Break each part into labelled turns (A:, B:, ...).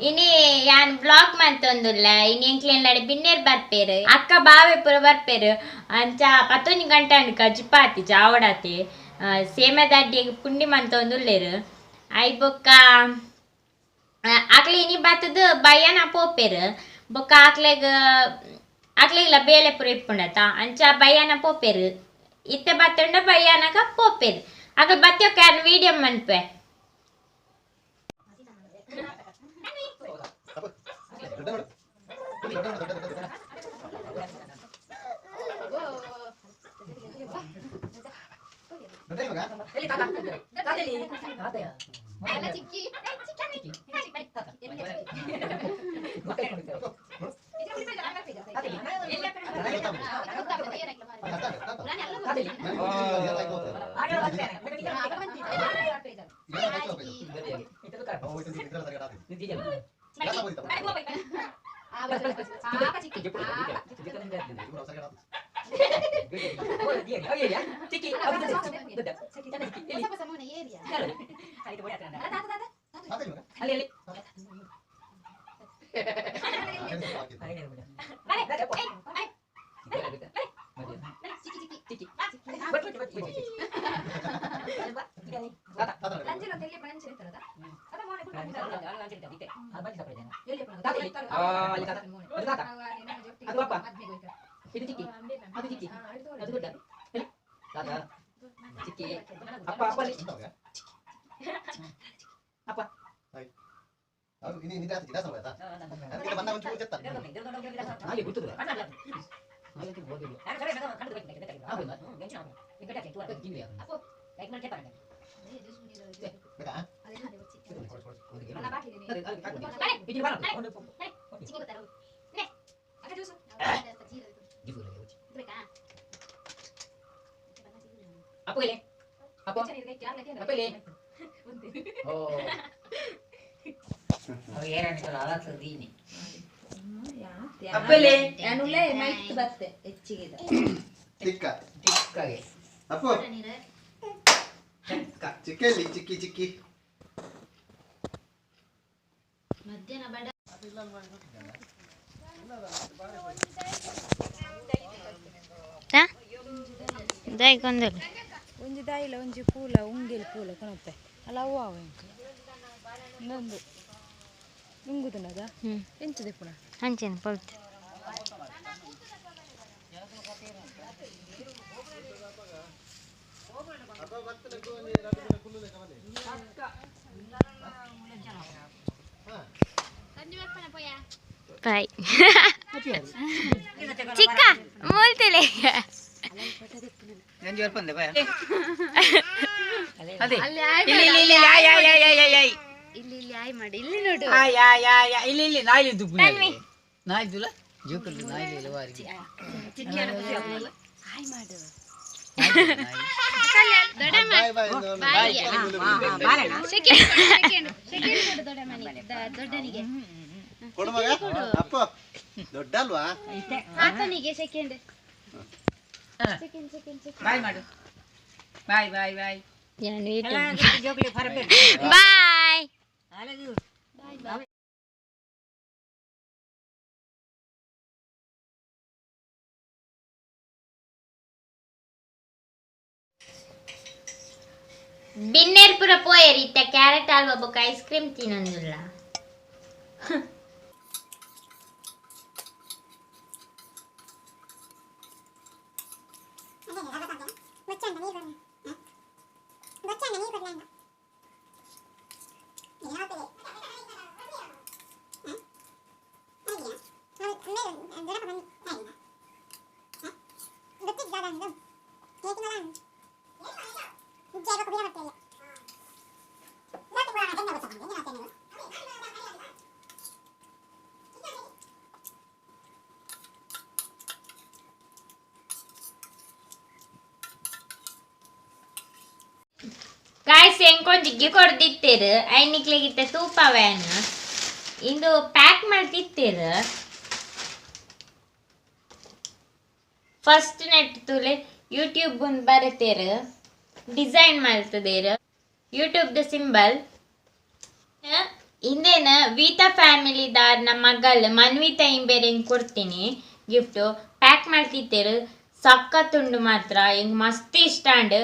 A: ಇನಿ ಯಾನ್ ಬ್ಲಾಗ್ ಮಂತೊಂದುಲ್ಲ ಇನಿ ಎಂಕ್ಲೆನ್ಲಾಡೆ ಬಿನ್ನೇರ್ ಬರ್ಪೇರು ಅಕ್ಕ ಬಾವೆ ಪೂರ ಬರ್ಪೇರು ಅಂಚ 11 ಗಂಟೆ ಅಂಡ್ ಕಜಿಪಾತಿ ಜಾವಡಾತಿ ಸೇಮೆದ ಅಡ್ಡಿಗೆ ಪುಂಡಿ ಮಂತೊಂದುಲ್ಲೇರು I ಬೊಕ್ಕ ಆಕ್ಲೆ ಇನಿ ಬತ್ತದ ಬಯ್ಯನ ಪೋಪೇರು ಬೊಕ್ಕ ಆಕ್ಲೆಗ್ ಆಕ್ಲೆಗ್ಲ ಬೇಲೆ ಪೂರ ಇಪ್ಪುಂಡತ ಅಂಚ ಬಯ್ಯನ ಪೋಪೇರು ಇತ್ತೆ ಬತ್ತಂಡ ಬಯ್ಯನಗ ಪೋಪೇರು ಅಕಲ್ ಬತ್ತಿಯೊಕ್ಕ ಯಾನ್ ವೀಡಿಯೋ ಮನ್ಪೆ.
B: ಚಿಕ್ಕಿ ಚಿಕ್ಕಿ
A: ಮಧ್ಯಾಹ್ನ ಬಡ ದಾಯಿ
C: ಒಂಜಿ ದಾಯಿಲ ಒಂಜಿ ಪೂಲ ಉಂಗಿಲ್ ಪೂಲ ಕೊನಪ್ಪೆ ಅಲ್ಲ ಅವು ಅವು ಎಂಕ್ ಇನ್ನೊಂದು ನುಂಗುದನದ ಎಂಚದೆ ಪುನಃ
A: ಅಂಚೆನ ಪೊಲ್ತು ಬಾಯ್ ಚಿಕ್ಕ ಮೂಲ್ತಿಲೆ
C: ಇಲ್ಲಿ ಇಲ್ಲಿ ಆಯ್ ಮಾಡಿ ಇಲ್ಲಿ ನೋಡು.
D: ಇಲ್ಲಿ ಇಲ್ಲಿ ನಾಯಿ ದುಪ್ಪು ನಾಯಿ ದುಲ ಜೋಕಲ್ಲು ನಾಯಿ ವಾರಿಗೆ
C: ಆಯ್ ಮಾಡು.
A: ದೊಡ್ಡನಿಗೆ
B: ಕೊಡು ಮಗ ಅಪ್ಪ ದೊಡ್ಡ ಅಲ್ವಾ
A: ಆತನಿಗೆ ಸೆಕೆಂಡ್
D: ಬಾಯ್ ಮಾಡು ಬಾಯ್ ಬಾಯ್ ಬಾಯ್
A: ಬಾಯ್. ಬಿನ್ನೇರ್ ಪೂರ ಪೋಯೇರಿ ಇತ್ತ ಕ್ಯಾರೆಟ್ ಹಲ್ವಾ ಬೊಕ್ಕ ಐಸ್ ಕ್ರೀಮ್ ತಿನ್ನೊಂದುಲ್ಲ. ಗಾಯ್ಸ್ ಎಂಕೊಂಜಿ ಕೊಡ್ದಿತ್ತೇರು ಐನಿಕ್ಲೆಗಿತ್ತ ತೂಪ ವ್ಯಾನ್ ಇಂದು ಪ್ಯಾಕ್ ಮಾಡ್ತಿತ್ತೇರು. ಫಸ್ಟ್ ನೆಟ್ ತೂಲೆ ಯೂಟ್ಯೂಬ್ ಒಂದು ಬರತೇರು ಡಿಸೈನ್ ಮಾಡ್ತದೇರು ಯೂಟ್ಯೂಬ್ the symbol. ಇಂದೇನ ವೀತಾ ಫ್ಯಾಮಿಲಿ ದಾರ್ನ ಮಗಲ್ ಮನ್ವಿತಾ ಇಂಬೇರೆ ಹಿಂಗೆ ಕೊಡ್ತೀನಿ ಗಿಫ್ಟ್ ಪ್ಯಾಕ್ ಮಾಡ್ತಿತ್ತೇರು ಸಖತ್ತುಂಡು ಮಾತ್ರ ಹಿಂಗೆ ಮಸ್ತ್ ಇಷ್ಟ ಅಂಡ್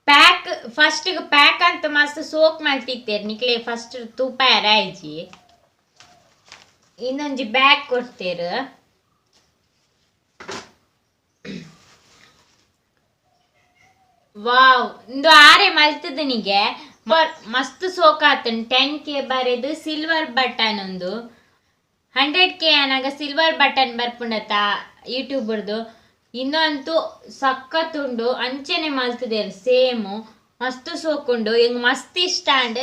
A: ಪ್ಯಾಕ್ ಫಸ್ಟ್ ಪ್ಯಾಕ್ ಅಂತ ಮಸ್ತ್ ಸೋಕ್ ಮಾಡ್ತಿತ್ತೇರು ನಿಕ್ಲೆ ಫಸ್ಟ್ ತೂಪ ರಾಯ್ಜಿ ಇನ್ನೊಂಜಿ ಬ್ಯಾಗ್ ಕೊಡ್ತೇರು ವಾವ್ ಇಂದು ಆರೆ ಮಲ್ತದ ನಿಗೆ ಮಸ್ತ್ ಸೋಕ್ ಆತನ್ 10K ಬರೆದು ಸಿಲ್ವರ್ ಬಟನ್ ಒಂದು 100K ಅನಾಗ ಸಿಲ್ವರ್ ಬಟನ್ ಬರ್ಪುಂಡತ ಯೂಟ್ಯೂಬರ್ದು ಇನ್ನಂತೂ ಸಖತ್ತುಂಡು ಅಂಚೆನೆ ಮಲ್ತದೇರು ಸೇಮು ಮಸ್ತ್ ಸೋಕುಂಡು ಎಂಗ್ ಮಸ್ತ್ ಇಷ್ಟ ಅಂಡ್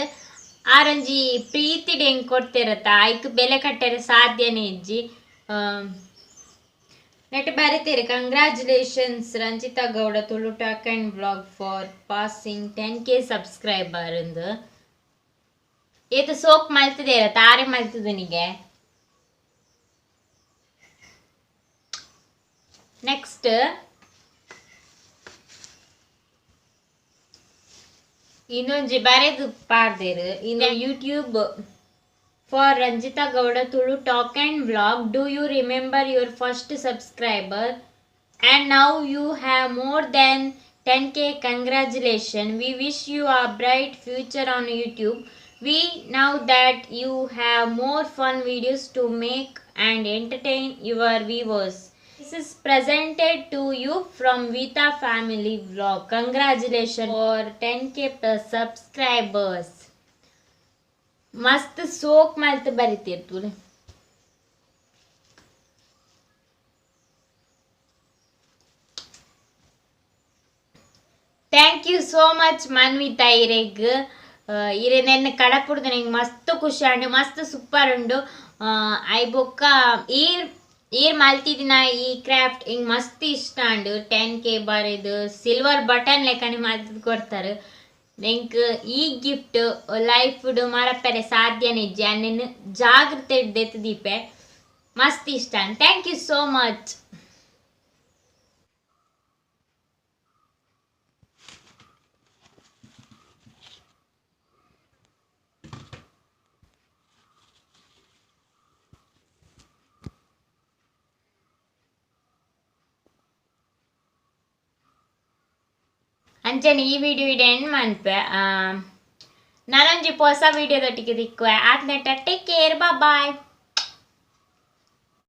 A: ಆರಂಜಿ ಪ್ರೀತಿಡ್ ಹೆಂಗ್ ಕೊಡ್ತಿರತ್ತ ಐಕ್ ಬೆಲೆ ಕಟ್ಟರೆ ಸಾಧ್ಯನೇ ಇಜ್ಜಿ ನೆಟ್ ಬರೀತೀರಿ congratulations Ranjitha Gowda Tulu talk and vlog for passing 10K subscriber ಅಂದು ಏತು ಸೋಕ್ ಮಲ್ತದೆ ಇರತ್ತ ಆರೆ ಮಲ್ತದೆ ನಿಗೆ ನೆಕ್ಸ್ಟ್ ಇನ್ನೊಂಜಿ ಬರೆದು ಪಾಡ್ದೇರು ಇನ್ನು YouTube for Ranjitha Gowda Tulu talk and vlog do you remember your first subscriber and now you have more than 10K. Congratulations, we wish you a bright future on YouTube. We know that you have more fun videos to make and entertain your viewers. This is presented to you from Vita Family Vlog. Congratulations for 10K plus subscribers. ಮಸ್ತ್ ಸೋಕ್ ಮಲ್ತ್ ಬರಿತಿರ್ತುಲೆ. Thank you so much Manvitha ಇರೆಗ್. ಇರೆ ನೆನ್ನ ಕಡಪುಡ್ದು ನಿಂಗೆ ಮಸ್ತ್ ಖುಷಿ ಆಂಡು ಮಸ್ತ್ super ಉಂಡು. I ಬೊಕ್ಕ ಈರ್ ಈರ್ ಮಲ್ತಿದಿನ ಈ ಕ್ರಾಫ್ಟ್ ಹಿಂಗೆ ಮಸ್ತ್ ಇಷ್ಟ ಅಂಡು 10K ಬರೆದು ಸಿಲ್ವರ್ ಬಟನ್ ಲೆಕ್ಕನೆ ಮಲ್ತದ್ ಕೊಡ್ತಾರೆ. ಎಂಕ್ ಈ ಗಿಫ್ಟ್ ಲೈಫ್ ಮರಪೆರೆ ಸಾಧ್ಯನೇ ಇಜ್ಜಿ ಅನ್ನೆನ್ ಜಾಗ್ರತೆ ದೆತ್ತ್ ದೀಪೆ ಮಸ್ತ್ ಇಷ್ಟ thank you so much. ಅಂಚನೆ ಈ ವಿಡಿಯೋ ಇಡ ಎಂಡ್ ಮನ್ಪೆ ನಾನೊಂಜಿ ಹೊಸ ವಿಡಿಯೋದೊಟ್ಟಿಗೆ ದಿಕ್ಕುವೆ ಆತ್ನೆಟ ಟೇಕ್ ಕೇರ್ ಬಾಯ್.